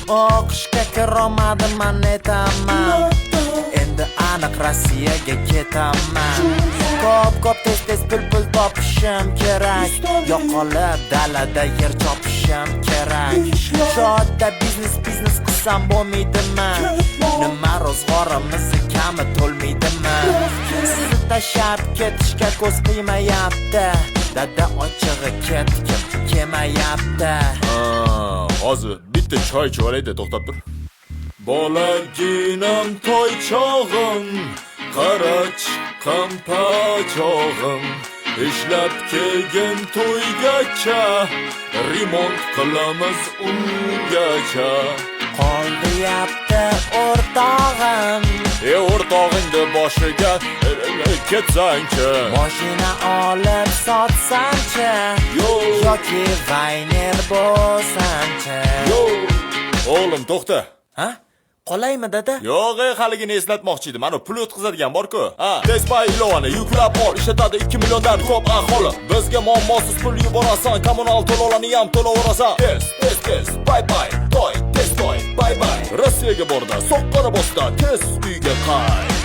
O'qishga kirolmadim, man aytaman. Endi aniq Rossiyaga ketaman. Ko'p ko'p, tez tez pul topishim kerak. Yo'qolib dalada yer chopishim kerak. Shodda biznes qilsam bo'lmaydimi? Nima, ro'zg'orimizni kami to'lmaydimi? Sizni tashlab ketishga ko'z qiymayapti. Dada, ochig'i, ketgim kelmayapti. Hozir bitta choy ichib olayda, to'xtab tur. Bolaginam, toychog'im, qara chiqqan pachog'im. Ishlab kelgin to'ygacha, remont qilamiz ungacha. Qol deyapti o'rtog'im. E, o'rtog'ingni boshiga ketsangchi. Moshina olib sotsamchi? Yo'q. Yoki vayner bo'lsamchi? Yo'q. O'g'lim, to'xta. Ha? Qolaymi, dada? Yo'q, haligini eslatmoqchi edim. Mana pul o'tkazadigan bor-ku. Ha, TezPay ilovani yuklab ol, ishlatadi 2 milliondan ko'p aholi. Bizga muammosiz pul yuborasan, kommunal to'lovlarni ham to'layverasan. Tez, tez, tez. Bye bye, toy, tez toy, bye bye. Rossiyaga borda, soqqani bosda, tez uyga qayt.